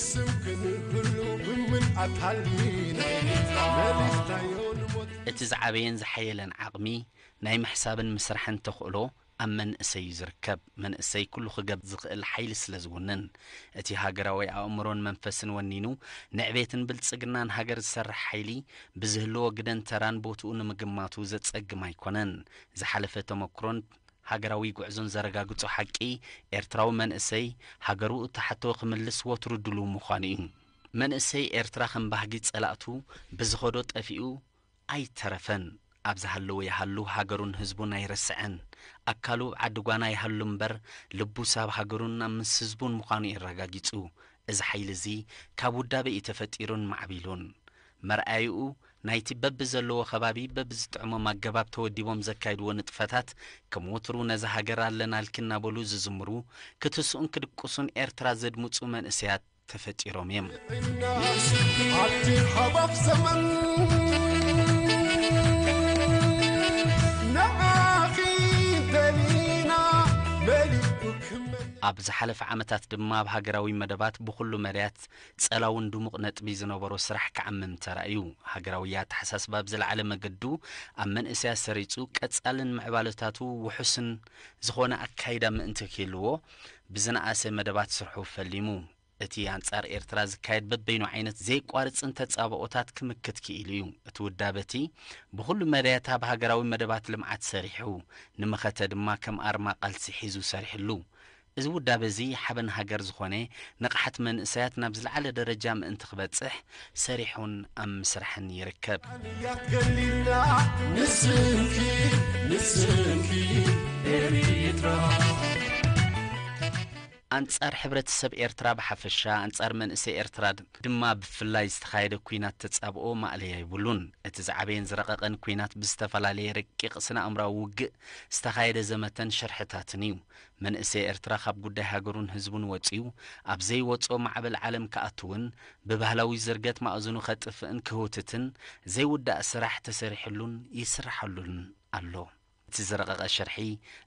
ስም ክንህሉ ብምልኣት ሃሊና መሊስናዮ ንሞት። እቲ ዝዓበየን ዝሓየለን ዓቕሚ ናይ ምሕሳብን ምስራሕን ተኽእሎ ኣብ መንእሰይ እዩ ዝርከብ። መንእሰይ ኩሉ ክገብ ዝኽእል ሓይሊ ስለ ዝውንን፣ እቲ ሃገራዊ ኣእምሮን መንፈስን ወኒኑ ንዕቤትን ብልጽግናን ሃገር ዝሰርሕ ሓይሊ ብዝህልዎ ግደን ተራን ቦትኡ ንምግማቱ ዘጸግም ኣይኮነን። ዝሓለፈ ተመክሮን ሃገራዊ ጉዕዞን ዘረጋግጾ ሓቂ፣ ኤርትራዊ መንእሰይ ሃገሩ እትሓቶ ክምልስ ወትሩ ድሉው ምዃኑ እዩ። መንእሰይ ኤርትራ ከም ባህጊ ጸላእቱ ብዝኸዶ ጠፊኡ ኣይተረፈን። ኣብ ዝሃለወ ይሃሉ ሃገሩን ህዝቡን ኣይረስዐን። ኣካሉ ኣብ ዓዲ ጓና ይሃሉ እምበር፣ ልቡስ ኣብ ሃገሩን ኣብ ምስ ህዝቡን ምዃኑ የረጋጊጹ። እዚ ሓይሊ እዚ ካብ ውዳበ እዩ ተፈጢሩን ማዕቢሉን። መርኣይኡ ናይቲ በብዘለዎ ከባቢ በብዝጥዕሞም ኣገባብ ተወዲቦም ዘካይድዎ ንጥፈታት፣ ከም ወትሩ ነዛ ሃገር ኣለናልኪ እናበሉ ዝዝምሩ፣ ክትስኡን ክድቅሱን ኤርትራ ዘድምጹ መንእሰያት ተፈጢሮም እዮም። ዓዲ ሓባፍ ዘመን ንዓኺ ደሊና መሊኡ ክመ ኣብ ዝሓለፈ ዓመታት ድማ ኣብ ሃገራዊ መደባት ብኹሉ መዳያት ጸላውን ድሙቕ ነጥቢ ዝነበሮ ስራሕ ክዓምም ተራእዩ። ሃገራዊ ኣተሓሳስባ ብዝለዓለ መገዱ ኣብ መንእሰያት ሰሪጹ፣ ቀጻልን ምዕባለታቱ ውሑስን ዝኾነ ኣካይዳ ምእንቲ ክህልዎ ብዝነኣሰ መደባት ስርሑ ፈሊሙ። እቲ ኣንጻር ኤርትራ ዝካየድ በበይኑ ዓይነት ዘይቋርጽን ተጻብኦታት ክምክት ክኢሉ እዩ። እቲ ውዳበ እቲ ብኹሉ መዳያት ኣብ ሃገራዊ መደባት ልምዓት ሰሪሑ፣ ንመኸተ ድማ ከም ኣርማ ቃልሲ ሒዙ ሰሪሕሉ። እዚ ውዳበ እዚ ሓበን ሃገር ዝኾነ ንቕሓት መንእሰያት ናብ ዝለዓለ ደረጃ ምእንቲ ክበጽሕ ሰሪሑን ኣብ ምስራሕን ይርከብ። ያት ገሊላ ንስምኪ ንስምኪ ኤሪትራ ኣንጻር ሕብረተሰብ ኤርትራ ብሓፈሻ፣ ኣንጻር መንእሰይ ኤርትራ ድማ ብፍላይ ዝተኻየደ ኲናት ተጻብኦ ማእለያ ይብሉን። እቲ ዝዓበየን ዝረቐቐን ኲናት ብዝተፈላለየ ረቂቕ ስነ ኣእምራዊ ውግእ ዝተኻየደ ዘመተን ሽርሕታትን እዩ። መንእሰይ ኤርትራ ካብ ጉዳይ ሃገሩን ህዝቡን ወጺኡ ኣብ ዘይወጾ ማዕበል ዓለም ክኣትውን፣ ብባህላዊ ዝርገት ማእዝኑ ከጥፍእን ክህውትትን ዘይውዳእ ስራሕ ተሰሪሕሉን ይስርሓሉን ኣሎ። እቲ ዝረቐቐ ሽርሒ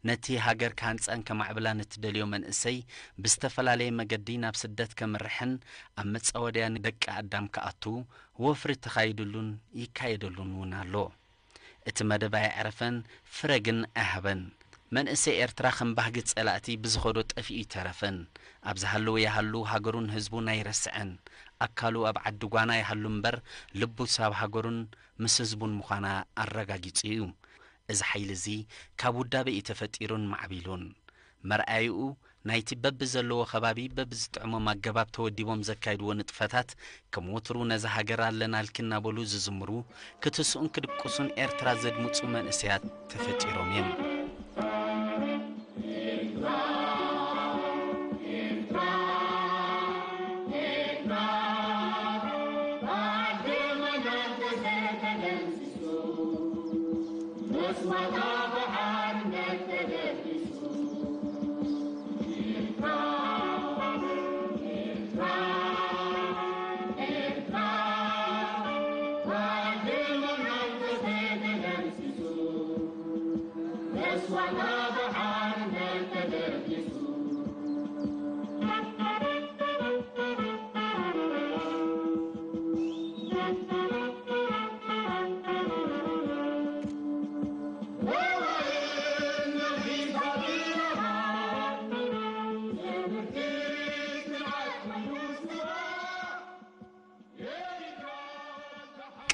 ነቲ ሃገር ክሃንጻን ከማዕብላን እትደልዮ መንእሰይ ብዝተፈላለየ መገዲ ናብ ስደት ከምርሕን ኣብ መጻወድያ ንደቂ ኣዳም ክኣቱ ወፍሪ ተኻይድሉን ይካየደሉን እውን ኣሎ። እቲ መደብ ኣየዕረፈን፣ ፍረ ግን ኣይሃበን። መንእሰይ ኤርትራ ከም ባህጊ ጸላእቲ ብዝኸዶ ጠፊኡ ይተረፈን። ኣብ ዝሃለወ ይሃሉ ሃገሩን ህዝቡን ኣይረስዐን። ኣካሉ ኣብ ዓዲ ጓና ይሃሉ እምበር፣ ልቡስ ኣብ ሃገሩን ምስ ህዝቡን ምዃና ኣረጋጊጹ እዩ። እዚ ሓይሊ እዚ ካብ ውዳበ እዩ ተፈጢሩን ማዕቢሉን። መርኣይኡ ናይቲ በብዘለዎ ከባቢ በብዝጥዕሞም ኣገባብ ተወዲቦም ዘካይድዎ ንጥፈታት፣ ከም ወትሩ ነዛ ሃገር ኣለናልኪ እናበሉ ዝዝምሩ፣ ክትስኡን ክድቅሱን ኤርትራ ዘድምጹ መንእሰያት ተፈጢሮም እዮም።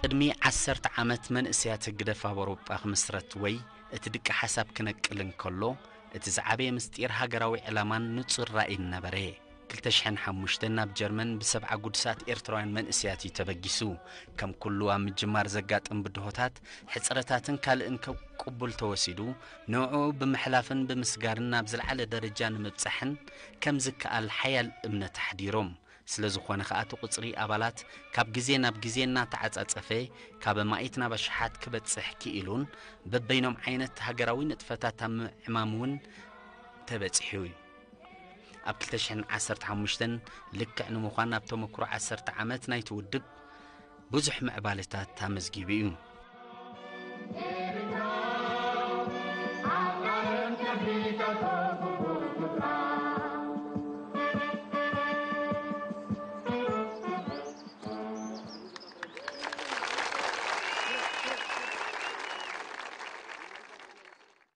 ቅድሚ ዓሰርተ ዓመት መንእሰያት ህግደፍ ኣብ ኣውሮጳ ክምስረት ወይ እቲ ድቂ ሓሳብ ክነቅል እንከሎ፣ እቲ ዝዓበየ ምስጢር ሃገራዊ ዕላማን ንጹር ራእይን ነበረ። ክልተ ሽሕን ሓሙሽተን ናብ ጀርመን ብሰብዓ ጉዱሳት ኤርትራውያን መንእሰያት እዩ ተበጊሱ። ከም ኩሉ ኣብ ምጅማር ዘጋጥም ብድሆታት፣ ሕጽረታትን ካልእን ከም ቅቡል ተወሲዱ፣ ንዕኡ ብምሕላፍን ብምስጋርን ናብ ዝለዓለ ደረጃ ንምብጻሕን ከም ዝከኣል ሓያል እምነት ኣሕዲሮም። ስለ ዝኾነ ከኣ እቲ ቁጽሪ ኣባላት ካብ ግዜ ናብ ግዜ እናተዓጻጸፈ ካብ ኣማኢት ናብ ኣሽሓት ክበጽሕ ክኢሉን በበይኖም ዓይነት ሃገራዊ ንጥፈታት ኣብ ምዕማም እውን ተበጺሑ እዩ። ኣብ ክልተ ሽሕን ዓሰርተ ሓሙሽተን ልክዕ ንምዃን ኣብ ተመክሮ ዓሰርተ ዓመት ናይቲ ውድብ ብዙሕ ምዕባለታት ኣመዝጊቡ እዩ።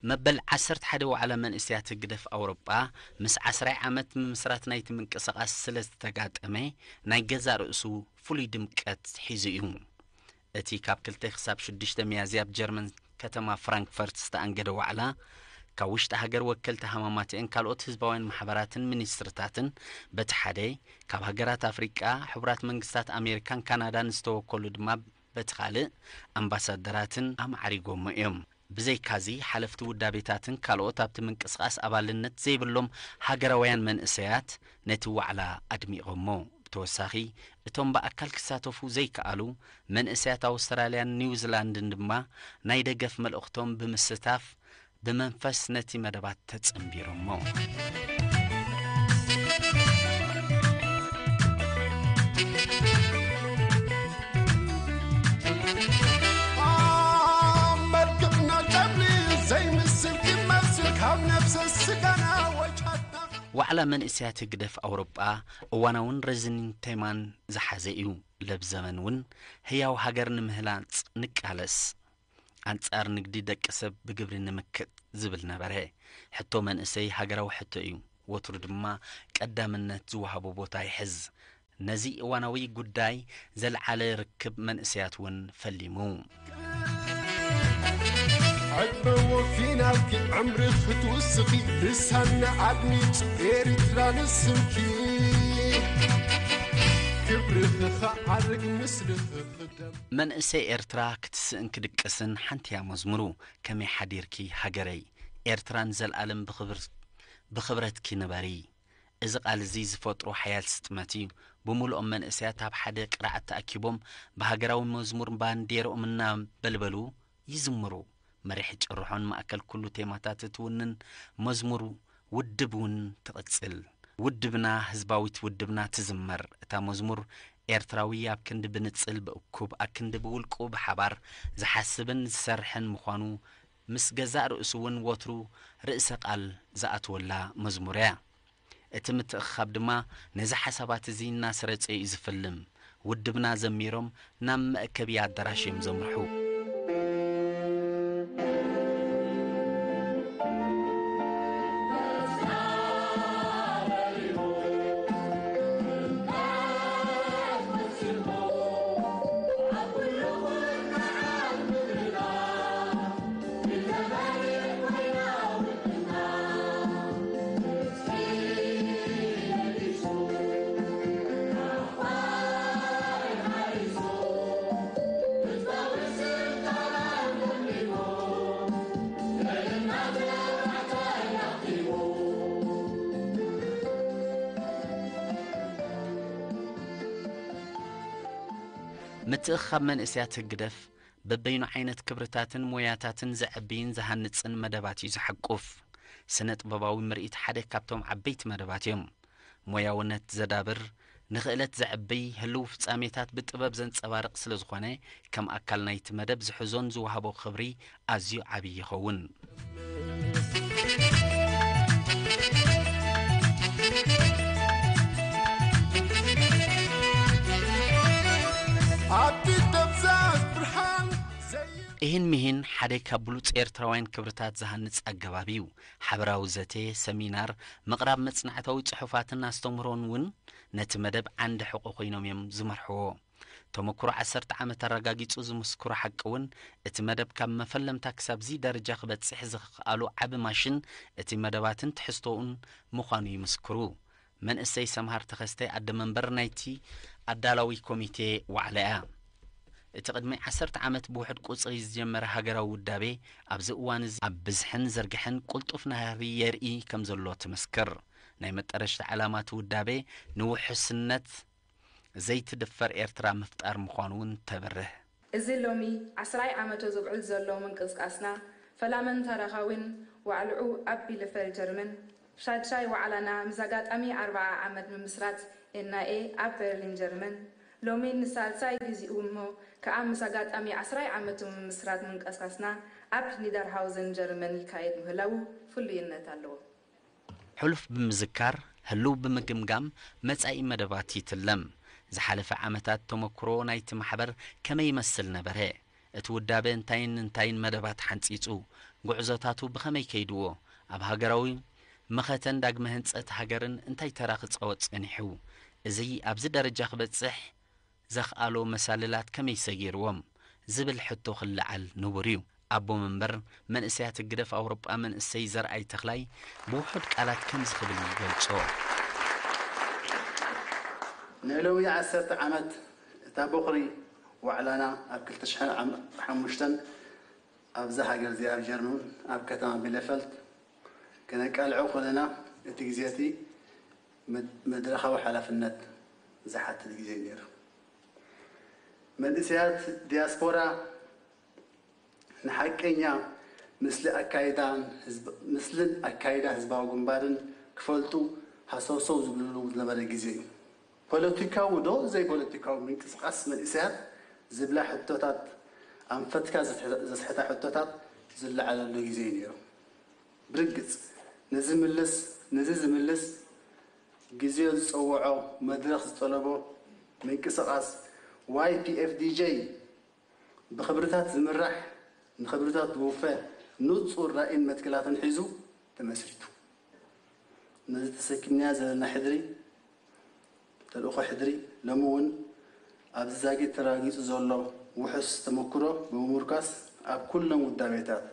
መበል ዓሰርተ ሓደ ዋዕላ መንእሰያት ህግደፍ ኣውሮጳ ምስ ዓስራይ ዓመት ምምስራት ናይቲ ምንቅስቓስ ስለ ዝተጋጠመ ናይ ገዛእ ርእሱ ፍሉይ ድምቀት ሒዙ እዩ። እቲ ካብ ክልተ ክሳብ ሽዱሽተ ሚያዝያ ኣብ ጀርመን ከተማ ፍራንክፈርት ዝተኣንገደ ዋዕላ ካብ ውሽጢ ሃገር ወከልቲ ሃማማትእን ካልኦት ህዝባውያን ማሕበራትን ሚኒስትርታትን በቲ ሓደ፣ ካብ ሃገራት ኣፍሪቃ፣ ሕቡራት መንግስታት ኣሜሪካን ካናዳን ዝተወከሉ ድማ በቲ ካልእ ኣምባሳደራትን ኣማዕሪጎሞ እዮም። ብዘይካዚ ሓለፍቲ ውዳቤታትን ካልኦት ኣብቲ ምንቅስቓስ ኣባልነት ዘይብሎም ሃገራውያን መንእሰያት ነቲ ዋዕላ ኣድሚቖሞ። ብተወሳኺ እቶም ብኣካል ክሳተፉ ዘይከኣሉ መንእሰያት ኣውስትራልያን ኒውዚላንድን ድማ ናይ ደገፍ መልእኽቶም ብምስታፍ ብመንፈስ ነቲ መደባት ተጸንቢሮሞ። ኣብ መልክዕና ጨሊ ዘይምስል ክመስል ካብ ነፍሰ ስጋና ወጫትና። ዋዕላ መንእሰያት ህግደፍ ኣውሮጳ እዋናውን ረዚንን ቴማን ዝሓዘ እዩ። ለብ ዘመን እውን ህያው ሃገር ንምህናጽ ንቃለስ፣ ኣንጻር ንግዲ ደቂ ሰብ ብግብሪ ንምክት ዝብል ነበረ። ሕቶ መንእሰይ ሃገራዊ ሕቶ እዩ። ወትሩ ድማ ቀዳምነት ዝወሃቦ ቦታ ይሕዝ። ነዚ እዋናዊ ጉዳይ ዘልዓለ ርክብ መንእሰያት እውን ፈሊሙ። ዕድመ ወፊናልኪ ዕምሪ ክትውስኺ ልሳና ኣድሚጽ ኤርትራ ንስምኪ ክብርኺ ክዓርግ ምስልኺ ክደም መንእሰይ ኤርትራ ክትስእን ክድቅስን ሓንቲ እያ መዝሙሩ። ከመይ ሓዲርኪ ሃገረይ ኤርትራ ንዘልኣለም ብኽብር-፣ ብኽብረትኪ ንበሪ። እዚ ቃል እዚ ዝፈጥሮ ሓያል ስጥመት እዩ። ብምሉኦም መንእሰያት ኣብ ሓደ ቅርዓት ተኣኪቦም ብሃገራዊ መዝሙር ባንዴርኦም እናበልበሉ ይዝምሩ። መሪሕ ጭርሖን ማእከል ኩሉ ቴማታት እትውንን መዝሙር ውድብ እውን ትቕጽል። ውድብና ህዝባዊት ውድብና ትዝመር። እታ መዝሙር ኤርትራዊ ኣብ ክንዲ ብንጽል ብእኩብ ኣክንዲ ብውልቁ ብሓባር ዝሓስብን ዝሰርሕን ምዃኑ ምስ ገዛእ ርእሱ እውን ወትሩ ርእሰ ቃል ዝኣትወላ መዝሙር እያ። እቲ ምትእኽኻብ ድማ ነዚ ሓሳባት እዚ እናስረጸ እዩ ዝፍልም። ውድብና ዘሚሮም ናብ መእከቢ ኣዳራሽ እዮም ዘምርሑ። ምትእኽኻብ መንእሰያት ህግደፍ በበይኑ ዓይነት ክብርታትን ሞያታትን ዘዕብይን ዝሃንጽን መደባት እዩ ዝሓቁፍ። ስነ ጥበባዊ ምርኢት ሓደ ካብቶም ዓበይቲ መደባት እዮም። ሞያውነት ዘዳብር፣ ንኽእለት ዘዕብይ፣ ህልው ፍጻሜታት ብጥበብ ዘንጸባርቕ ስለ ዝኾነ፣ ከም ኣካል ናይቲ መደብ ዝሕዞን ዝወሃቦ ክብሪ ኣዝዩ ዓብዪ ይኸውን። ኣብቲ ደብዛዝ ብርሃን ዘይ- ኢሂን ሚሂን ሓደ ካብ ብሉጽ ኤርትራውያን ክብርታት ዝሃንጽ ኣገባብ እዩ። ሓበራዊ ዘተ፣ ሰሚናር፣ ምቕራብ መጽናዕታዊ ጽሑፋትን ኣስተምህሮን እውን ነቲ መደብ ዓንዲ ሕቖ ኮይኖም እዮም ዝመርሕዎ። ተመክሮ ዓሰርተ ዓመት ኣረጋጊጹ ዝምስክሮ ሓቂ እውን፣ እቲ መደብ ካብ መፈለምታ ክሳብዚ ደረጃ ክበጽሕ ዝኸኣሉ ዓቢ ማሽን እቲ መደባትን ትሕዝቶኡን ምዃኑ ይምስክሩ። መንእሰይ ሰምሃር ተኸስተ ኣደ መንበር ናይቲ ኣዳላዊ ኮሚቴ ዋዕላ እያ። እቲ ቅድሚ ዓሰርተ ዓመት ብውሑድ ቁጽሪ ዝጀመረ ሃገራዊ ውዳቤ ኣብዚ እዋን እዚ ኣብ ብዝሕን ዝርግሕን ቁልጡፍ ናህሪ የርኢ ከም ዘሎ ትምስክር። ናይ መጠረሽታ ዕላማ እቲ ውዳቤ ንውሑስነት ዘይትድፈር ኤርትራ ምፍጣር ምዃኑ እውን ተብርህ። እዚ ሎሚ ዓስራይ ዓመቱ ዝብዕል ዘሎ ምንቅስቃስና ፈላምን ታሪኻዊን ዋዕልኡ ኣብ ቢለፈል ጀርመን፣ ሻድሻይ ዋዕላና ምስ ኣጋጣሚ ኣርብዓ ዓመት ምምስራት ኤን ኣይ ኤ ኣብ በርሊን ጀርመን፣ ሎሚ ንሳልሳይ ግዚኡ እሞ ከኣ ምስ ኣጋጣሚ ዓስራይ ዓመቱ ምምስራት ምንቅስቃስና ኣብ ኒደርሃውዘን ጀርመን ይካየድ ምህላዉ ፍሉይነት ኣለዎ። ሕሉፍ ብምዝካር፣ ህሉው ብምግምጋም መጻኢ መደባት ይትለም። ዝሓለፈ ዓመታት ተመክሮ ናይቲ ማሕበር ከመይ ይመስል ነበረ? እቲ ውዳበ እንታይን እንታይን መደባት ሓንጺጹ፣ ጉዕዞታቱ ብኸመይ ከይድዎ፣ ኣብ ሃገራዊ መኸተን ዳግመ ህንጸት ሃገርን እንታይ ተራ ክጻወት ጸኒሑ፣ እዚ ኣብዚ ደረጃ ክበጽሕ ዘኽኣሎ መሳልላት ከመይ ሰጊርዎም ዝብል ሕቶ ክለዓል ንቡር እዩ። ኣቦ መንበር መንእሰያት ህግደፍ ኣውሮጳ መንእሰይ ዘርኣይ ተኽላይ ብውሑድ ቃላት ከምዚ ክብል ይገልጾ። ንሎሚ ዓሰርተ ዓመት እታ ቦኽሪ ዋዕላና ኣብ ክልተ ሽሕን ሓሙሽተን ኣብዛ ሃገር እዚኣ ኣብ ጀርመን ኣብ ከተማ ቢለፈልድ ከነቃልዖ ከለና እቲ ግዜ እቲ መድረኻዊ ሓላፍነት ዝሓትት ግዜ እዩ ነይሩ። መንእሰያት ዲያስፖራ ንሓቀኛ ምስሊ ኣካይዳን ህዝብ- ምስልን ኣካይዳ ህዝባዊ ግንባርን ክፈልጡ ሃሰውሰው ዝብልሉ ዝነበረ ግዜ እዩ። ፖለቲካዊ ዶ ዘይፖለቲካዊ ምንቅስቃስ መንእሰያት ዝብላ ሕቶታት ኣንፈትካ ዘስሕታ ሕቶታት ዝለዓለሉ ግዜ እዩ ነይሩ። ብርግጽ ነዚ ምልስ ነዚ ዝምልስ ግዜኡ ዝጸውዖ መድረኽ ዝጠለቦ ምንቅስቃስ ዋይ ፒ ኤፍ ዲ ጀይ ብኽብርታት ዝምራሕ ንኽብርታት ዝውፈ ንጹር ራኢን መትከላትን ሒዙ ተመስሪቱ። ነዚ ተሰኪምናዮ ዘለና ሕድሪ ተልእኾ ሕድሪ ሎሚ እውን ኣብዚ ዛጊት ተረጋጊጹ ዘሎ ውሑስ ተመክሮ ብምምርኳስ ኣብ ኩሎም ውዳቤታት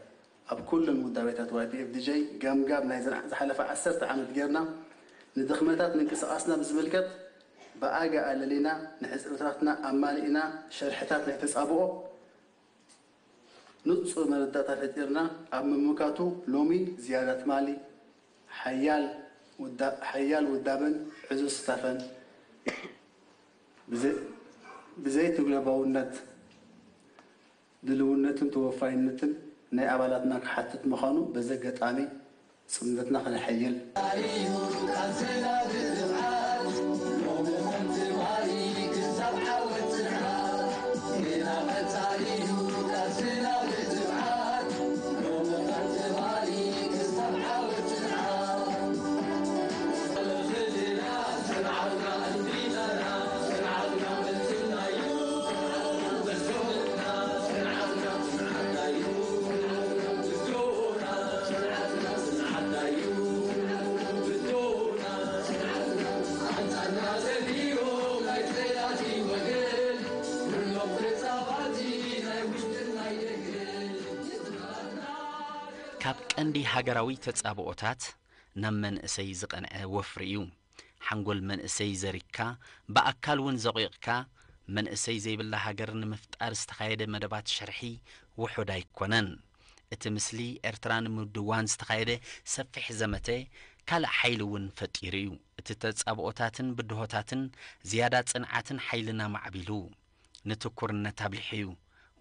ኣብ ኩሎም ውዳቤታት ዋይ ፒ ኤፍ ዲ ጀይ ገምጋም ናይ ዝሓለፈ ዓሰርተ ዓመት ጌርና ንድኽመታት ምንቅስቃስና ብዝምልከት ብኣጋ ኣለሊና ንሕጽረታትና ኣማሊእና ሸርሕታት ናይ ተጻብኦ ንጹር መረዳእታ ፈጢርና ኣብ ምምካቱ ሎሚ ዝያዳ ትማሊ ሓያል ውዳበን ዕዙዝ ስታፈን ብዘይትግለባውነት ድልውነትን ተወፋይነትን ናይ ኣባላትና ክሓትት ምዃኑ በዚ ኣጋጣሚ ጽምደትና ከነሐይል ካብ ቀንዲ ሃገራዊ ተጻብኦታት ናብ መንእሰይ ዝቐንዐ ወፍሪ እዩ። ሓንጎል መንእሰይ ዘሪግካ፣ ብኣካል እውን ዘቑይቕካ፣ መንእሰይ ዘይብላ ሃገር ንምፍጣር ዝተኻየደ መደባት ሽርሒ ውሑድ ኣይኮነን። እቲ ምስሊ ኤርትራ ንምድዋን ዝተኻየደ ሰፊሕ ዘመተ ካልእ ሓይሊ እውን ፈጢሩ እዩ። እቲ ተጻብኦታትን ብድሆታትን ዝያዳ ጽንዓትን ሓይልን ኣማዕቢሉ፣ ንትኩርነት ኣብሊሑ እዩ።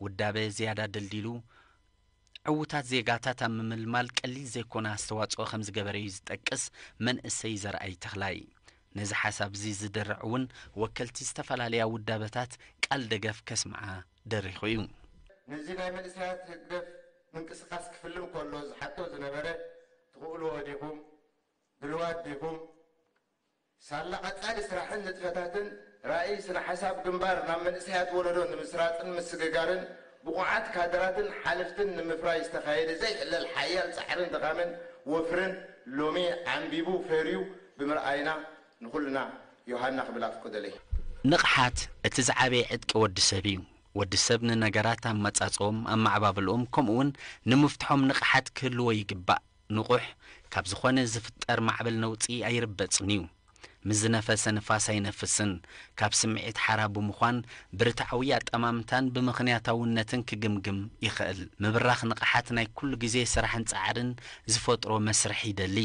ውዳበ ዝያዳ ደልዲሉ፣ ዕዉታት ዜጋታት ኣብ ምምልማል ቀሊል ዘይኮነ ኣስተዋጽኦ ከም ዝገበረ እዩ ዝጠቅስ መንእሰይ ዘርኣይ ተኽላይ። ነዚ ሓሳብ እዚ ዝድርዕ እውን ወከልቲ ዝተፈላለያ ውዳበታት ቃል ደገፍ ከስምዓ ደሪኹ እዩ። ነዚ ናይ መንእሰያት ህግደፍ ምንቅስቃስ ክፍልም ከሎ ዝሓቶ ዝነበረ ትኽእልዎ ዲኹም? ድልዋት ዲኹም? ሳላ ቀጻሊ ስራሕን ንጥፈታትን ራእይ ስነ ሓሳብ ግንባር ናብ መንእሰያት ወለዶ ንምስራጽን ምስግጋርን ብቑዓት ካድራትን ሓለፍትን ንምፍራይ ዝተኻየደ ዘይሕለል ሓያል ጻዕርን ድኻምን ወፍርን ሎሚ ዓንቢቡ ፈርዩ ብምርኣይና ንኹልና ዮሃና ክብል ኣፍቅደለይ። ንቕሓት እቲ ዝዓበየ ዕጥቂ ወዲ ሰብ እዩ። ወዲ ሰብ ንነገራት ኣመጻጽኦም፣ ኣመዓባብልኦም ከምኡ እውን ንምፍትሖም ንቕሓት ክህልዎ ይግባእ። ንቑሕ ካብ ዝኾነ ዝፍጠር ማዕበል ነውጺ ኣይርበጽን እዩ። ምስ ዝነፈሰ ንፋስ ኣይነፍስን። ካብ ስምዒት ሓራ ብምዃን ብርትዓዊ ኣጠማምታን ብምኽንያታውነትን ክግምግም ይኽእል። ምብራኽ ንቕሓት ናይ ኩሉ ግዜ ስራሕን ጻዕርን ዝፈጥሮ መስርሕ ይደሊ።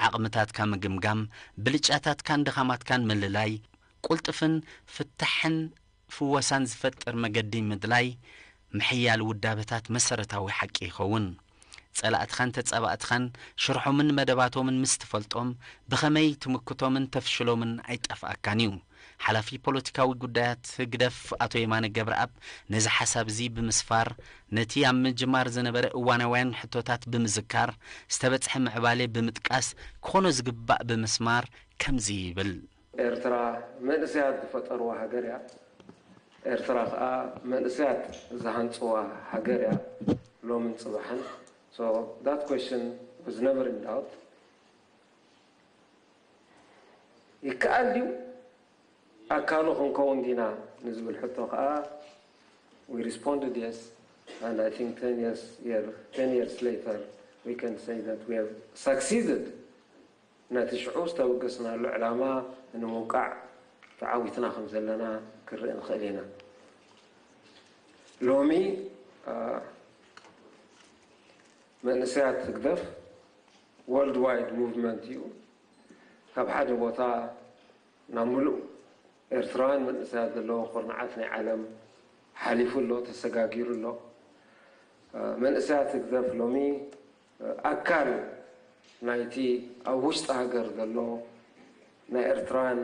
ዓቕምታትካ ምግምጋም፣ ብልጫታትካን ድኻማትካን ምልላይ፣ ቁልጥፍን ፍታሕን ፍወሳን ዝፈጥር መገዲ ምድላይ ምሕያል ውዳበታት መሰረታዊ ሓቂ ይኸውን። ጸላእትኻን ተጻባእትኻን ሽርሖምን መደባቶምን ምስ ትፈልጦም ብኸመይ ትምክቶምን ተፍሽሎምን ኣይጠፍኣካን እዩ። ሓላፊ ፖለቲካዊ ጉዳያት ህግደፍ ኣቶ የማነ ገብረኣብ ነዚ ሓሳብ እዚ ብምስፋር ነቲ ኣብ ምጅማር ዝነበረ እዋናውያን ሕቶታት ብምዝካር ዝተበጽሐ ምዕባሌ ብምጥቃስ ክኾኖ ዝግባእ ብምስማር ከምዚ ይብል። ኤርትራ መንእሰያት ዝፈጠርዋ ሃገር እያ። ኤርትራ ከዓ መንእሰያት ዝሃንፅዋ ሃገር እያ፣ ሎምን ፅባሕን። So that question was never in doubt። ይከኣል ድዩ ኣካሉ ክንከውን ዲና ንዝብል ሕቶ ከዓ we responded yes, and I think ten years, year, ten years later we can say that we have succeeded። ነቲ ሽዑ ዝተበገስናሉ ዕላማ ንምውቃዕ ተዓዊትና ከም ዘለና ክርኢ ንኽእል ኢና። ሎሚ መንእሰያት ህግደፍ worldwide movement እዩ። ካብ ሓደ ቦታ ናብ ምሉእ ኤርትራውያን መንእሰያት ዘለዎ ኩርናዓት ናይ ዓለም ሓሊፉ ኣሎ፣ ተሰጋጊሩ ኣሎ። መንእሰያት ህግደፍ ሎሚ ኣካል ናይቲ ኣብ ውሽጢ ሃገር ዘሎ ናይ ኤርትራውያን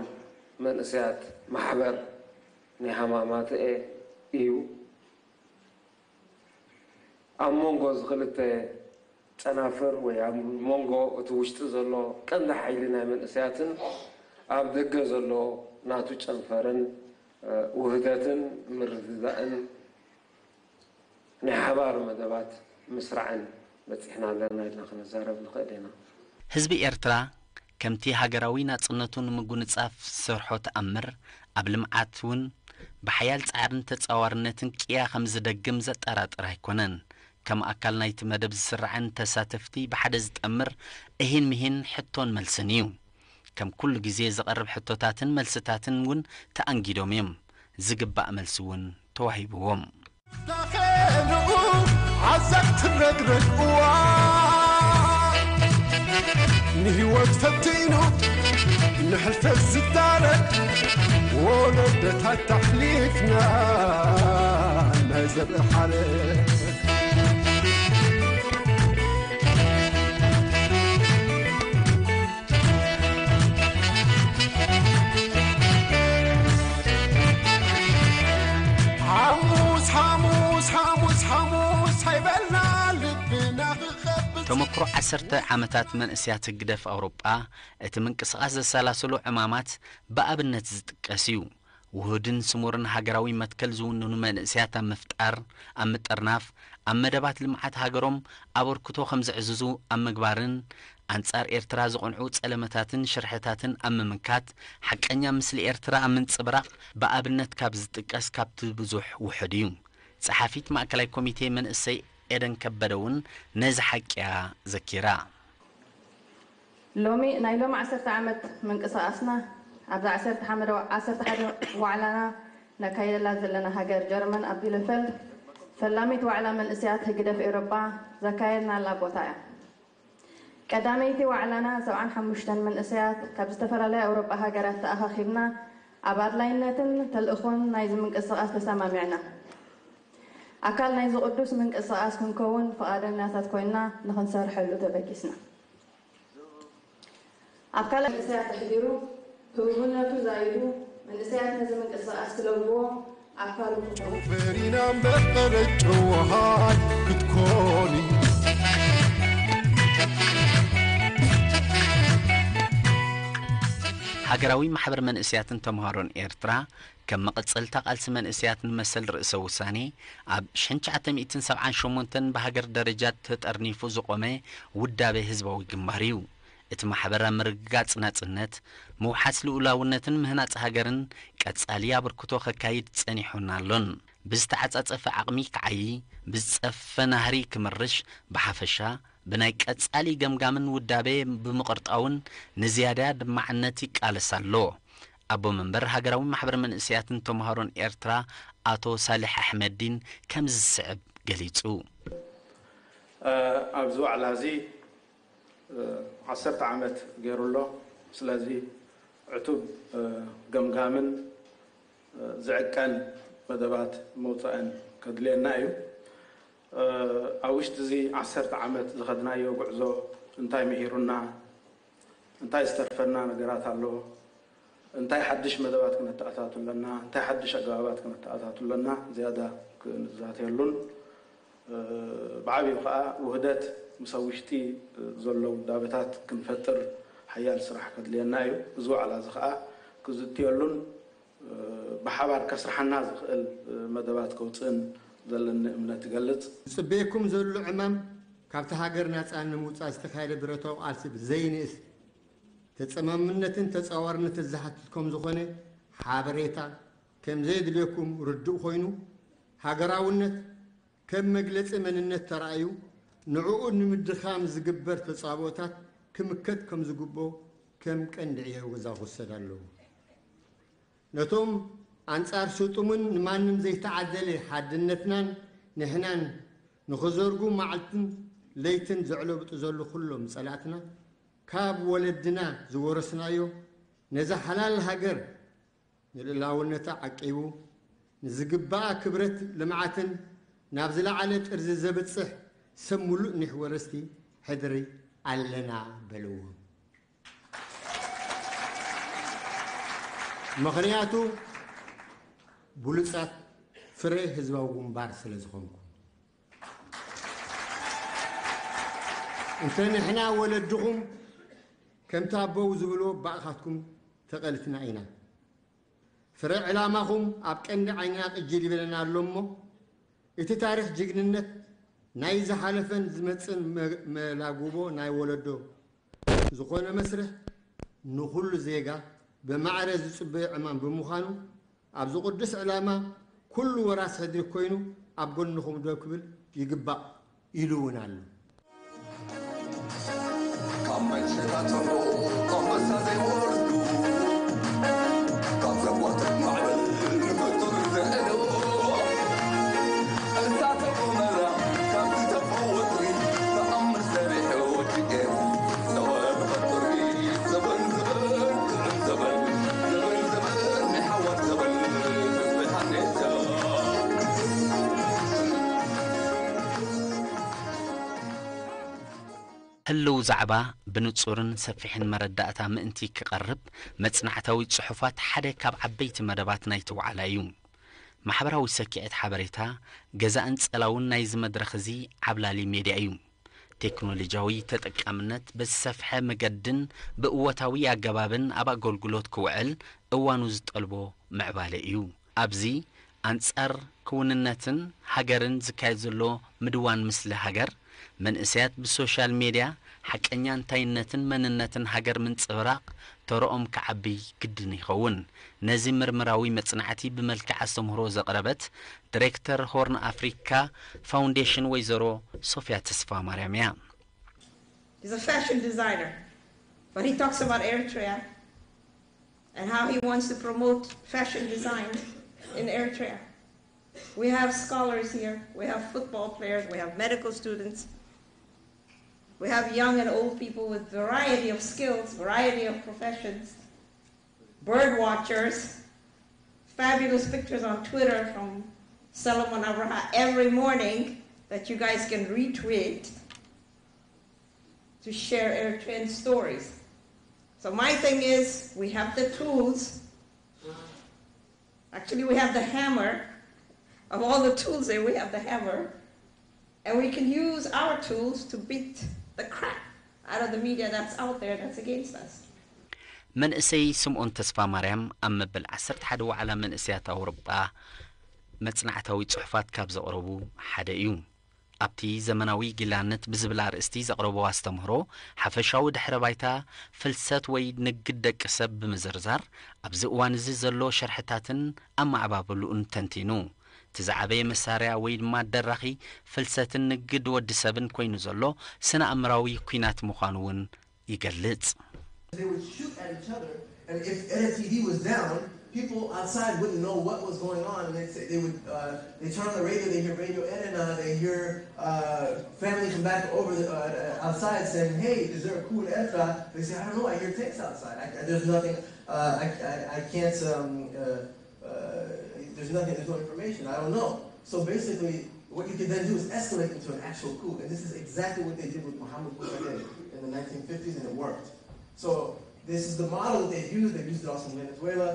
መንእሰያት ማሕበር ናይ ሃማማተኤ እዩ። ኣብ መንጎ እዚ ክልተ ጨናፍር ወይ ኣብ መንጎ እቲ ውሽጢ ዘሎ ቀንዲ ሓይሊ ናይ መንእሰያትን ኣብ ደገ ዘሎ ናቱ ጨንፈርን ውህደትን ምርድዳእን ናይ ሓባር መደባት ምስራዕን በጺሕና ኣለና ኢልና ክንዛረብ ንኽእል ኢና። ህዝቢ ኤርትራ ከምቲ ሃገራዊ ናጽነቱ ንምጉንጻፍ ዝሰርሖ ተኣምር ኣብ ልምዓት እውን ብሓያል ጻዕርን ተጻዋርነትን ቅያ ከም ዝደግም ዘጠራጥር ኣይኮነን። ከም ኣካል ናይቲ መደብ ዝስራዕን ተሳተፍቲ ብሓደ ዝጠምር እሂን ምሂን ሕቶን መልስን እዩ። ከም ኩሉ ግዜ ዝቐርብ ሕቶታትን መልስታትን እውን ተኣንጊዶም እዮም። ዝግባእ መልሲ እውን ተዋሂብዎም። ዳኸንኡ ዓዘቕቲ ረግረግ እዋን ንህይወት ፈቲኑ ንሕልፈት ዝዳረግ ወለዶታት ኣሕሊፍና ናይ ዘርኢ ሓረግ ሓሙስ ሓሙስ ሓሙስ ሓሙስ ኣይበልና ልብና ክኸብድ ተመክሮ ዓሰርተ ዓመታት መንእሰያት ህግደፍ ኣውሮጳ እቲ ምንቅስቓስ ዘሰላሰሎ ዕማማት ብኣብነት ዝጥቀስ እዩ። ውሁድን ስሙርን ሃገራዊ መትከል ዝውንኑ መንእሰያት ኣብ ምፍጣር፣ ኣብ ምጥርናፍ፣ ኣብ መደባት ልምዓት ሃገሮም ኣበርክቶ ከምዘዕዝዙ ኣብ ምግባርን ኣንጻር ኤርትራ ዝቐንዑ ጸለመታትን ሽርሕታትን ኣብ ምምካት፣ ሓቀኛ ምስሊ ኤርትራ ኣብ ምንጽብራቕ ብኣብነት ካብ ዝጥቀስ ካብቲ ብዙሕ ውሑድ እዩ። ጸሓፊት ማእከላይ ኮሚቴ መንእሰይ ኤደን ከበደ እውን ነዚ ሓቂ እያ ዘኪራ። ሎሚ ናይ ሎሚ ዓሰርተ ዓመት ምንቅስቓስና ኣብዛ ዓሰርተ ሓደ ዓሰርተ ሓደ ዋዕላና ነካይደላ ዘለና ሃገር ጀርመን ኣብ ቢለፈልድ ፈላሚት ዋዕላ መንእሰያት ህግደፍ ኤውሮጳ ዘካየድናላ ቦታ እያ። ቀዳመይቲ ዋዕላና ሰብዓን ሓሙሽተን መንእሰያት ካብ ዝተፈላለያ ኣውሮጳ ሃገራት ተኣኻኺብና ኣብ ኣድላይነትን ተልእኾን ናይዚ ምንቅስቓስ ተሰማሚዕና። ኣካል ናይዚ ቅዱስ ምንቅስቓስ ክንከውን ፍቓደኛታት ኮይንና ንኽንሰርሐሉ ተበጊስና። ኣብ ካልእ መንእሰያት ኣሕዲሩ ህቡብነቱ ዛይዱ መንእሰያት ነዚ ምንቅስቓስ ክለብዎ ኣካሉ ክኾኑ። ፈሪና እምበር ጨዋሃት ክትኮኒ። ሃገራዊ ማሕበር መንእሰያትን ተምሃሮን ኤርትራ ከም መቐጸልታ ቃልሲ መንእሰያት ንመሰል ርእሰ ውሳኔ ኣብ ሽሕን ትሽዓተ ሚእትን ሰብዓን ሸሞንተን ብሃገር ደረጃ ተጠርኒፉ ዝቖመ ውዳበ ህዝባዊ ግንባር እዩ። እቲ ማሕበር ኣብ ምርግጋጽ ናጽነት፣ ምውሓስ ልኡላውነትን ምህናጽ ሃገርን ቀጻሊ ኣበርክቶ ከካይድ ጸኒሑን ኣሎን። ብዝተዓጻጸፈ ዓቕሚ ክዓዪ፣ ብዝጸፈ ናህሪ ክምርሽ፣ ብሓፈሻ ብናይ ቀጻሊ ገምጋምን ውዳበ ብምቕርጣውን ንዝያዳ ድማዕነት ይቃለስ ኣሎ። ኣቦ መንበር ሃገራዊ ማሕበር መንእሰያትን ተምሃሮን ኤርትራ ኣቶ ሳልሕ ኣሕመዲን ከምዚ ዝስዕብ ገሊጹ። ኣብዚ ዋዕላ እዚ ዓሰርተ ዓመት ገይሩ ኣሎ። ስለዚ ዕቱብ ገምጋምን ዝዕቀን መደባት መውፃእን ከድልየና እዩ። ኣብ ውሽጢ እዚ ዓሰርተ ዓመት ዝኸድናዮ ጉዕዞ እንታይ ምሂሩና፣ እንታይ ዝተርፈና ነገራት ኣሎ፣ እንታይ ሓድሽ መደባት ክነተኣታቱ ኣለና፣ እንታይ ሓድሽ ኣገባባት ክነተኣታቱ ኣለና ዝያዳ ክንዛተየሉን ብዓብዩ ከዓ ውህደት ምስ ኣብ ውሽጢ ዘሎ ውዳበታት ክንፈጥር ሓያል ስራሕ ከድልየና እዩ። እዚ ዋዕላ እዚ ከዓ ክዝትየሉን ብሓባር ከስርሓና ዝኽእል መደባት ከውፅእን ዘለኒ እምነት ይገልፅ። ዝፅበየኩም ዘሎ ዕማም ካብቲ ሃገር ናፃ ንምውፃእ ዝተኻየደ ብረታዊ ቃልሲ ብዘይንእስ ተፀማምነትን ተፃዋርነትን ዝሓትት ከም ዝኾነ ሓበሬታ ከም ዘየድልየኩም ርዱእ ኮይኑ፣ ሃገራውነት ከም መግለፂ መንነት ተራእዩ ንዕኡ ንምድኻም ዝግበር ተፃብኦታት ክምከት ከም ዝግብኦ ከም ቀንዲ ዕዮ ገዛ ክውሰድ ኣለዎ። ነቶም ኣንፃር ስጡምን ንማንም ዘይተዓደለ ሓድነትናን ንሕናን ንኽዘርጉ መዓልትን ለይትን ዘዕለብጡ ዘለዉ ኩሎም ፀላእትና ካብ ወለድና ዝወረስናዮ ነዛ ሓላል ሃገር ንልእላውነታ ዓቂቡ ንዝግባኣ ክብረት ልምዓትን ናብ ዝለዓለ ጥርዚ ዘብፅሕ ሰብ ሙሉእ ኒሕ ወረስቲ ሕድሪ ኣለና በልዎም። ምኽንያቱ ብሉፃት ፍረ ህዝባዊ ግንባር ስለ ዝኾንኩም። እንተ ንሕና ወለድኹም ከምቲ ኣቦው ዝብሎ ባእኻትኩም ተቐልትና ኢና። ፍረ ዕላማኹም ኣብ ቀንዲ ዓይንና ቅጅል ይብለና ኣሎ እሞ እቲ ታሪኽ ጅግንነት ናይ ዝሓለፈን ዝመፅን መ- መላጉቦ ናይ ወለዶ ዝኾነ መስርሕ ንኹሉ ዜጋ ብማዕረ ዝፅበዮ ዕማም ብምዃኑ ኣብዚ ቅዱስ ዕላማ ኩሉ ወራስ ሕድሪ ኮይኑ ኣብ ጎንኹም ደው ክብል ይግባእ ኢሉ እውን ኣሎ። ካብ መንሸታቶም ኣንበሳ ዘይወርዱ ካብ ዘጓትት ማዕበል ንፍጡር ዘዕሉ እሳተ ጎመራ ካብ ዝተፈወጥሪ ተኣምር ሰሪሑ ወዲኤ ዘወር ፈጡሪ ዘበን ዘበን ጥዑም ዘበን ዘበን ዘበን ናይ ሓዋር ዘበን ተስቢሓ ኔታ። ህልው ዛዕባ ብንጹርን ሰፊሕን መረዳእታ ምእንቲ ክቐርብ፣ መጽናዕታዊ ጽሑፋት ሓደ ካብ ዓበይቲ መደባት ናይቲ ዋዕላ እዩ። ማሕበራዊ ሰኪዐት ሓበሬታ ገዛእን ጸላውን ናይዚ መድረኽ እዚ ዓብላሊ ሜድያ እዩ። ቴክኖሎጂያዊ ተጠቃምነት ብዝሰፍሐ መገድን ብእወታዊ ኣገባብን ኣብ ኣገልግሎት ክውዕል እዋኑ ዝጠልቦ ምዕባለ እዩ። ኣብዚ ኣንጻር ክውንነትን ሃገርን ዝካየድ ዘሎ ምድዋን ምስሊ ሃገር፣ መንእሰያት ብሶሻል ሜድያ ሓቀኛ እንታይነትን መንነትን ሃገር ምንጽብራቕ ተረኦም ክዓቢ ግድን ይኸውን። ነዚ ምርምራዊ መጽናዕቲ ብመልክዕ ኣስተምህሮ ዘቕረበት ዲሬክተር ሆርን ኣፍሪካ ፋውንዴሽን ወይዘሮ ሶፊያ ተስፋ ማርያም እያ። He's a fashion designer, but he talks about Eritrea and how he wants to promote fashion design in Eritrea. We have scholars here, we have football players, we have medical students, we have young and old people with variety of skills, variety of professions, bird watchers, fabulous pictures on Twitter from Solomon Abraha every morning that you guys can retweet to share Eritrean stories. So my thing is, we have the tools. Actually, we have the hammer. Of all the tools there, we have the hammer. And we can use our tools to beat the crap out of the media that's out there that's against us. መንእሰይ ስምኦን ተስፋ ማርያም ኣብ መበል ዓሰርተ ሓደ ዋዕላ መንእሰያት ኣውሮጳ መጽናዕታዊ ጽሑፋት ካብ ዘቕረቡ ሓደ እዩ። ኣብቲ ዘመናዊ ጊላነት ብዝብል ኣርእስቲ ዘቕረቦ ኣስተምህሮ፣ ሓፈሻዊ ድሕረ ባይታ ፍልሰት ወይ ንግድ ደቂ ሰብ ብምዝርዛር፣ ኣብዚ እዋን እዚ ዘሎ ሸርሕታትን ኣመዓባብልኡን ተንቲኑ። እቲ ዝዓበየ መሳርያ ወይ ድማ ኣደራኺ ፍልሰትን ንግድ ወዲ ሰብን ኮይኑ ዘሎ ስነ ኣእምራዊ ኲናት ምዃኑ እውን ይገልጽ። They would shoot at each other, and if N N T V was down, people outside wouldn't know what was going on, and they'd say, they would uh, they turn on the radio, they hear Radio Erena, they hear uh, family from back over the, uh, outside saying, "Hey, is there a coup in Ertra?" They say, "I don't know, I hear tanks outside. I, I, there's nothing, uh, I, I, I can't, um, uh, uh, there's nothing, there's no information, I don't know." So basically, what you can then do is escalate into an actual coup, and this is exactly what they did with Mohammed Mossadegh in the nineteen fifties, and it worked. So this is the model that they used. They used it also in Venezuela,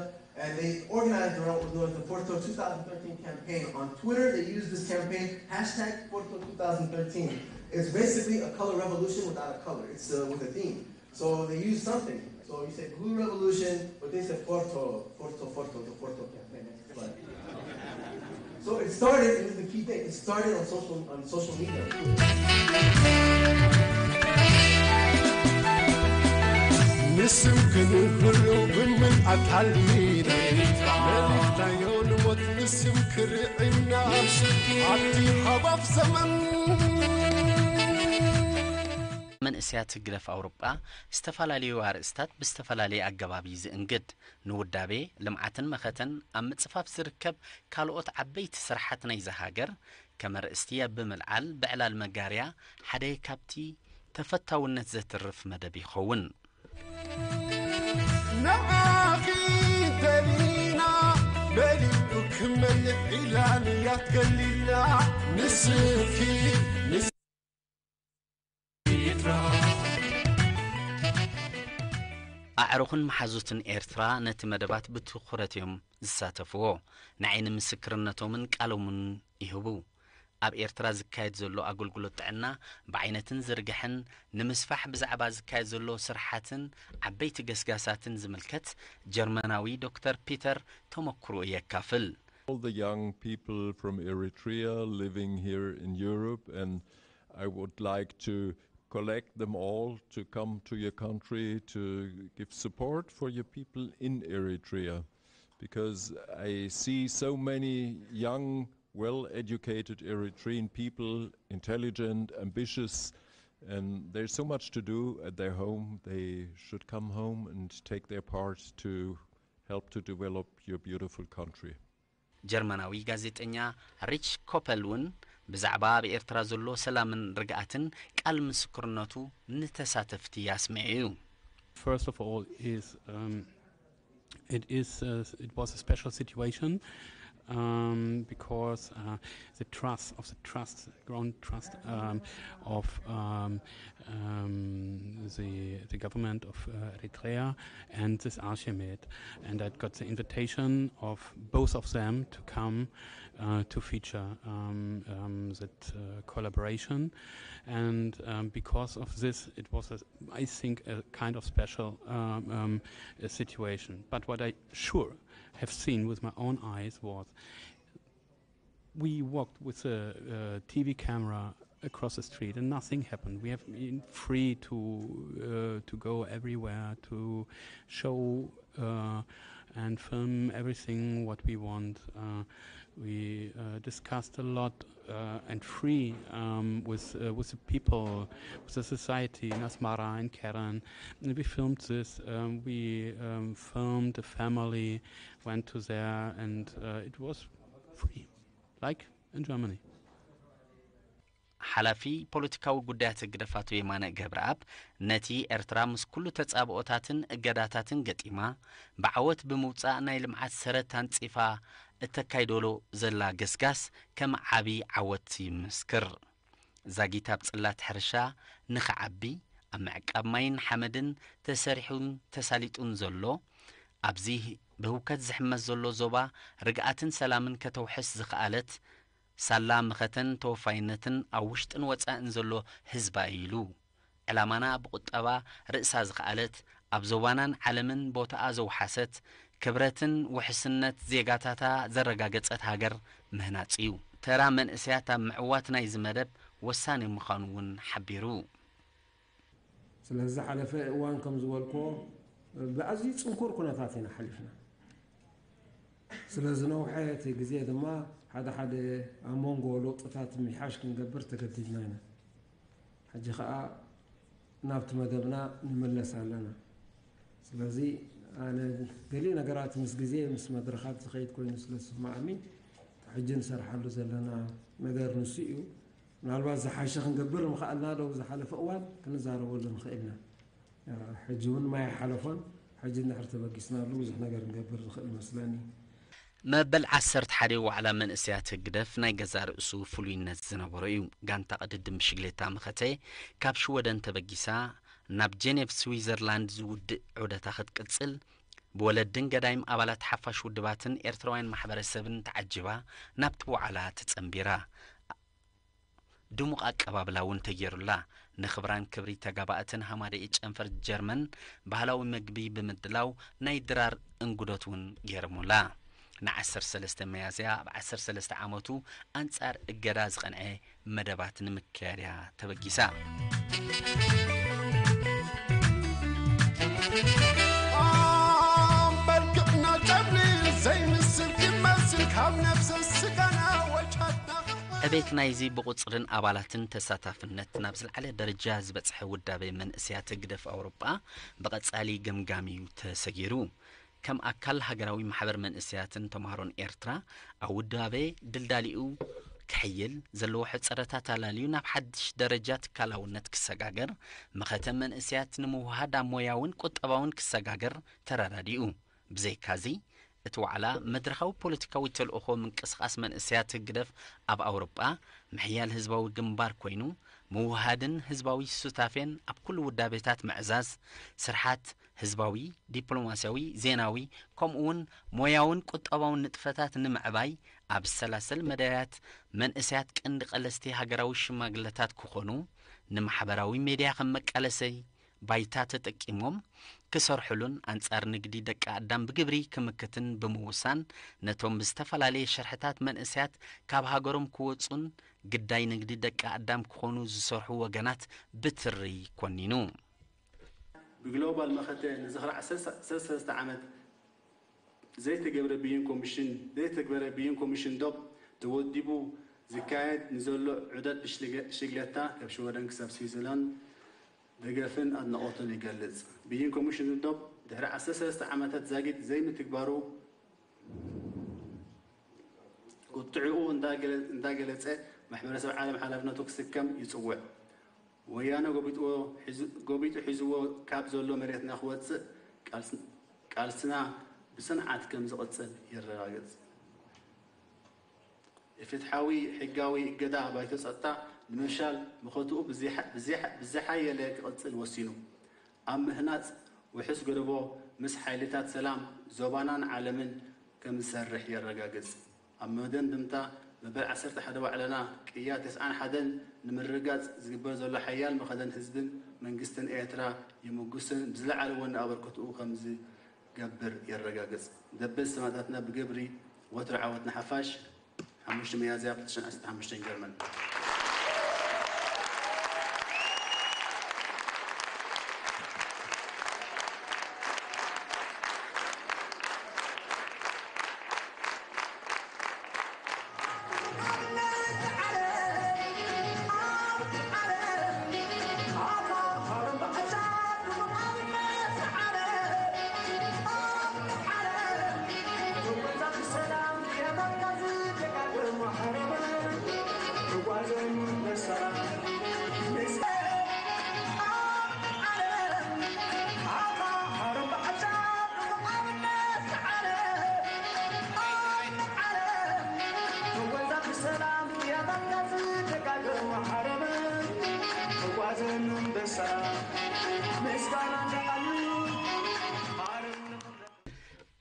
and they organized around what was known as the Porto two thousand thirteen campaign. On Twitter, they used this campaign, hashtag Porto two thousand thirteen. It's basically a color revolution without a color. It's uh, with a theme. So they used something. So you say blue revolution, but they said Porto, Porto, Porto, the Porto campaign. That's fun. So it started, and this is the key thing, it started on social, on social media. ንስም ክንህሉ ብምልኣት ሓልሚና መሊኽናዮ ንሞት ንስም ክርዕና ኣብቲ ሃዋፍ ዘመን መንእሰያት ህግደፍ ኣውሮጳ ዝተፈላለዩ ኣርእስታት ብዝተፈላለየ ኣገባብ እዩ ዝእንግድ። ንውዳቤ፣ ልምዓትን መኸተን ኣብ ምጽፋፍ ዝርከብ ካልኦት ዓበይቲ ስራሓት ናይዛ ሃገር ከም ኣርእስቲ ኣብ ብምልዓል ብዕላል መጋርያ ሓደ ካብቲ ተፈታውነት ዘትርፍ መደብ ይኸውን። ንዓኺ ደሊና መሊኡ ክመልእ ኢላ ንያት ገሊላ ንስኺ ንስኺ ኤርትራ ኣዕሩኽን መሓዙትን ኤርትራ ነቲ መደባት ብትኹረት እዮም ዝሳተፍዎ። ንዓይ ንምስክርነቶምን ቃሎምን ይህቡ። ኣብ ኤርትራ ዝካየድ ዘሎ ኣገልግሎት ጥዕና ብዓይነትን ዝርግሐን ንምስፋሕ ብዛዕባ ዝካየድ ዘሎ ስርሓትን ዓበይቲ ገስጋሳትን ዝምልከት ጀርመናዊ ዶክተር ፒተር ተመክሮኡ የካፍል። All the young people from Eritrea living here in Europe, and I would like to collect them all to come to your country to give support for your people in Eritrea, because I see so many young, well educated Eritrean people, intelligent, ambitious, and there's so much to do at their home. They should come home and take their part to help to develop your beautiful country. ጀርመናዊ ጋዜጠኛ ሪች ኮፐል እውን ብዛዕባ ኣብ ኤርትራ ዘሎ ሰላምን ርግኣትን ቃል ምስክርነቱ ንተሳተፍቲ ኣስሚዑ እዩ። First of all, is um, it is uh, it was a special situation um, because uh, the trust of the trust grown trust um, of um, um, the the government of uh, Eritrea and this Archimate, and I got the invitation of both of them to come uh, to feature um, um, that uh, collaboration, and um, because of this, it was a I think, a kind of special um, um, uh, situation. But what I sure have seen with my own eyes was we walked with a, a T V camera across the street and nothing happened. We have been free to uh, to go everywhere to show uh, and film everything what we want. Uh, we uh, discussed a lot uh, and free um, with uh, with the people, with the society in Asmara and Keren. And we filmed this. Um, we um, filmed the family, went to there, and uh, it was free, like in Germany. ሓላፊ ፖለቲካዊ ጉዳያት ህግደፍ ኣቶ የማነ ገብረኣብ ነቲ ኤርትራ ምስ ኩሉ ተጻብኦታትን እገዳታትን ገጢማ ብዓወት ብምውጻእ ናይ ልምዓት ሰረት ኣንጺፋ እተካይደሎ ዘላ ገስጋስ ከም ዓቢ ዓወት ይምስክር። ዛጊት ኣብ ጽላት ሕርሻ ንኽዓቢ ኣብ ምዕቃብ ማይን ሓመድን ተሰሪሑን ተሳሊጡን ዘሎ ኣብዚ ብህውከት ዝሕመስ ዘሎ ዞባ ርግኣትን ሰላምን ከተውሕስ ዝኸኣለት ሳላ መኸተን ተወፋይነትን ኣብ ውሽጥን ወጻእን ዘሎ ህዝባ እዩ ኢሉ። ዕላማና ብቁጠባ ርእሳ ዝኸኣለት ኣብ ዞባናን ዓለምን ቦታኣ ዘውሓሰት ክብረትን ውሕስነት ዜጋታታ ዘረጋገጸት ሃገር ምህናጽ እዩ። ተራ መንእሰያት ኣብ ምዕዋት ናይዚ መደብ ወሳኒ ምዃኑ እውን ሓቢሩ። ስለዚ ዝሓለፈ እዋን ከም ዝበልክዎ ብኣዝዩ ጽንኩር ኩነታት ኢና ሓሊፍና። ስለ ዝነውሐ እቲ ግዜ ድማ ሓደ ሓደ ኣብ መንጎ ለውጥታት ምሕያሽ ክንገብር ተገዲድና ኢና። ሕጂ ኸኣ ናብቲ መደብና ንምለስ ኣለና። ስለዚ ኣነ ገሊኡ ነገራት ምስ ግዜ ምስ መድረኻት ዝኸይድ ኮይኑ ስለ ዝስምዓኒ እቲ ሕጂ ንሰርሓሉ ዘለና ነገር ንሱ እዩ። ምናልባት ዝሓሸ ክንገብር ምኽኣልና ዶ ዝሓለፈ እዋን ክንዛረበሉ ንኽእል ኢና። ሕጂ እውን ማይ ሓለፎን ሕጂ እንድሕር ተበጊስናሉ ብዙሕ ነገር ክንገብር ንኽእል ይመስለኒ። መበል ዓሰርተ ሓደ ዋዕላ መንእሰያት ህግደፍ ናይ ገዛእ ርእሱ ፍሉይነት ዝነበሮ እዩ። ጋንታ ቅድድም ብሽግሌታ መኸተ ካብ ሽወደን ተበጊሳ ናብ ጀኔቭ ስዊዘርላንድ ዝውድእ ዑደታ ክትቅጽል ብወለድን ገዳይም ኣባላት ሓፋሽ ውድባትን ኤርትራውያን ማሕበረሰብን ተዓጂባ ናብቲ ዋዕላ ተጸንቢራ። ድሙቕ ኣቀባብላ እውን ተገይሩላ። ንኽብራን ክብሪ ተጋባእትን ሃማደኤ ጨንፈር ጀርመን ባህላዊ መግቢ ብምድላው ናይ ድራር እንጉዶት እውን ገይሮሙላ። ንዓሰርተ ሰለስተ መያዝያ ኣብ ዓሰርተ ሰለስተ ዓመቱ ኣንጻር እገዳ ዝቐንዐ መደባት ንምክያድ እያ ተበጊሳ። ኣም በርግዕና ጨብሊ ዘይምስል ክመስል ካብ ነፍሰ ስጋና ወጫትና ዕቤት ናይዚ ብቑጽርን ኣባላትን ተሳታፍነት ናብ ዝለዓለ ደረጃ ዝበጽሐ ውዳቤ መንእሰያት ህግደፍ ኣውሮጳ ብቐጻሊ ገምጋም እዩ ተሰጊሩ። ከም ኣካል ሃገራዊ ማሕበር መንእሰያትን ተምሃሮን ኤርትራ፣ ኣብ ውዳቤ ድልዳሊኡ ክሕይል፣ ዘለዎ ሕጽረታት ኣላልዩ ናብ ሓድሽ ደረጃ ትካላውነት ክሰጋገር፣ መኸተ መንእሰያት ንምውሃድ ኣብ ሞያውን ቁጠባውን ክሰጋገር ተረዳዲኡ። ብዘይካዚ፣ እቲ ዋዕላ መድረኻዊ ፖለቲካዊ ተልእኾ ምንቅስቓስ መንእሰያት ህግደፍ ኣብ ኣውሮጳ፣ ምሕያል ህዝባዊ ግንባር ኮይኑ፣ ምውህሃድን ህዝባዊ ሱታፌን ኣብ ኩሉ ውዳቤታት ምዕዛዝ፣ ስርሓት ህዝባዊ፣ ዲፕሎማስያዊ፣ ዜናዊ፣ ከምኡውን ሞያውን ቁጠባውን ንጥፈታት ንምዕባይ፣ ኣብ ዝሰላሰል መዳያት መንእሰያት ቀንዲ ቀለስቲ ሃገራዊ ሽማግለታት ክኾኑ፣ ንማሕበራዊ ሜድያ ከም መቃለሰይ ባይታ ተጠቂሞም ክሰርሑሉን ኣንጻር ንግዲ ደቂ ኣዳም ብግብሪ ክምክትን ብምውሳን፣ ነቶም ብዝተፈላለየ ሸርሕታት መንእሰያት ካብ ሃገሮም ክወጹን ግዳይ ንግዲ ደቂ ኣዳም ክኾኑ ዝሰርሑ ወገናት ብትሪ ኮኒኑ። ብግሎባል መኸተ ንዝኽሪ ዓሰርተ ሰለስተ ዓመት ዘይተገብረ ብይን ኮሚሽን፣ ዘይተግበረ ብይን ኮሚሽን ዶብ ተወዲቡ ዝካየድ ንዘሎ ዑደት ብሽግለ-፣ ሽግለታ ካብ ሽወደን ክሳብ ስዊዘርላንድ ደገፍን ኣድናቖቱን ይገልጽ። ብይን ኮሚሽን ዶብ ድሕሪ ዓሰርተ ሰለስተ ዓመታት ዛጊድ ዘይምትግባሩ ቁጥዕኡ እንዳገለ-፣ እንዳገለጸ ማሕበረሰብ ዓለም ሓላፍነቱ ክስከም ይጽውዕ። ወያነ ጎቢጥዎ ሒዙ-፣ ጎቢጡ ሒዝዎ ካብ ዘሎ መሬትና ክወጽእ ቃልስ-፣ ቃልስና ብጽንዓት ከም ዝቕጽል የረጋግጽ። ፍትሓዊ ሕጋዊ እገዳ ባይቶ ጸጥታ ንምፍሻል መኸትኡ ብዝሓ-፣ ብዝሓ-፣ ብዝሓየለ ክቕጽል ወሲኑ። ኣብ ምህናጽ ውሑስ ጎደቦ ምስ ሓይልታት ሰላም ዞባናን ዓለምን ከም ዝሰርሕ የረጋግጽ። ኣብ መደምደምታ፣ መበል ዓሰርተ ሓደ ዋዕላና ቅያ ተስዓን ሓደን ንምርግጋጽ ዝግበር ዘሎ ሓያል መኸተን ህዝብን መንግስትን ኤርትራ ይምጉስን ብዝለዓለ ወኒ ኣበርክትኡ ከም ዝገብር የረጋግጽ። ደበስ ሰማእታትና ብግብሪ ወትሩ ዓወት ንሓፋሽ። ሓሙሽተ ሚያዝያ ክልተ ሽሕን ዓሰርተ ሓሙሽተን ጀርመን።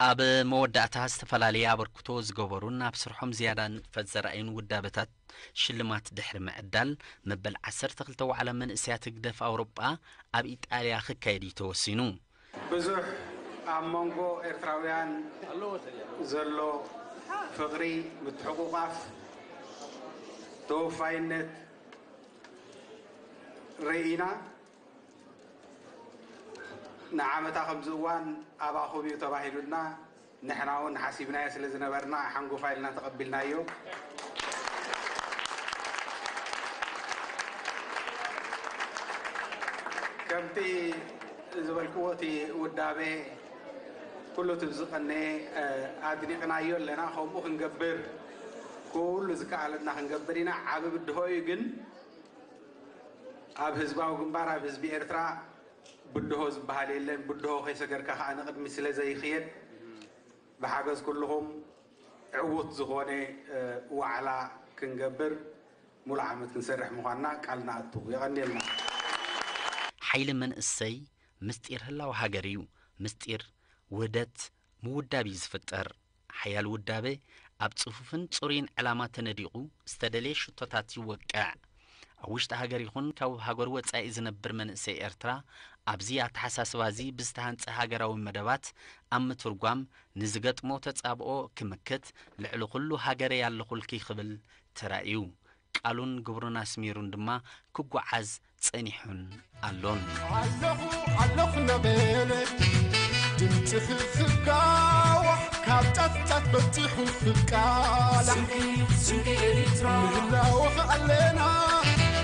ኣብ መወዳእታ፣ ዝተፈላለየ ኣበርክቶ ዝገበሩን ኣብ ስርሖም ዝያዳ ንጥፈት ዘርኣዩን ውዳበታት ሽልማት ድሕሪ ምዕዳል፣ መበል ዓሰርተ ክልተ ዋዕላ መንእሰያት ህግደፍ ኣውሮጳ ኣብ ኢጣልያ ክካየድ እዩ ተወሲኑ። ብዙሕ ኣብ መንጎ ኤርትራውያን ዘሎ ፍቕሪ፣ ምትሕቑቓፍ፣ ተወፋይነት ርኢና። ንዓመታ ከምዚ እዋን ኣባኹም እዩ ተባሂሉና፣ ንሕና እውን ሓሲብናዮ ስለ ዝነበርና ሓንጎፋይ ኢልና ተቐቢልናዮ። ከምቲ ዝበልክዎ፣ እቲ ውዳቤ ኩሉ እቲ ዝቐነየ፣ እ፣ ኣድኒቕናዮ ኣለና። ከምኡ ክንገብር ኩሉ ዝከኣለና ክንገብር ኢና። ዓቢ ብድሆ እዩ ግን ኣብ ህዝባዊ ግንባር፣ ኣብ ህዝቢ ኤርትራ ብድሆ ዝበሃል የለን። ብድሆ ከይሰገርካ ከኣ ንቕድሚት ስለ ዘይኽየድ፣ ብሓገዝ ኩልኹም ዕዉት ዝኾነ፣ እ፣ ዋዕላ ክንገብር፣ ሙሉእ ዓመት ክንሰርሕ ምዃንና ቃል ንኣቱ። የቐንየልና። ሓይሊ መንእሰይ ምስጢር ህላወ ሃገር እዩ። ምስጢር ውህደት ምውዳብ እዩ ዝፍጠር። ሓያል ውዳበ ኣብ ጽፉፍን ጽሩይን ዕላማ ተነዲቑ ዝተደልየ ሽቶታት ይወቅዕ። ኣብ ውሽጢ ሃገር ይኹን ካብ ሃገሩ ወጻኢ ዝነብር መንእሰይ ኤርትራ ኣብዚ ኣተሓሳስባ እዚ ብዝተሃንጸ ሃገራዊ መደባት ኣብ ምትርጓም ንዝገጥሞ ተጻብኦ ክምክት ልዕሊ ኩሉ ሃገረይ ኣለኹልኪ ክብል ተራእዩ። ቃሉን ግብሩን ኣስሚሩን ድማ ክጓዓዝ ጸኒሑን ኣሎን። ኣለኹ ኣለኹ እናበለ ድምፅኺ ክጋዋሕ ካብ ጫፍ ጫፍ በፂሑ ክቃላሕ ስንቂ ስንቂ ኤሪትራ ንላወኽ ኣለና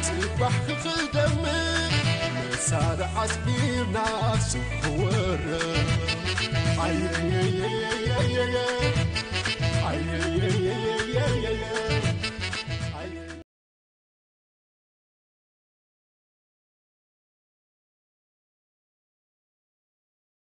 ፅባሕ ክኽደምር መሳርዕ ኣስቢርና ስኽወረ ኣይየየየየ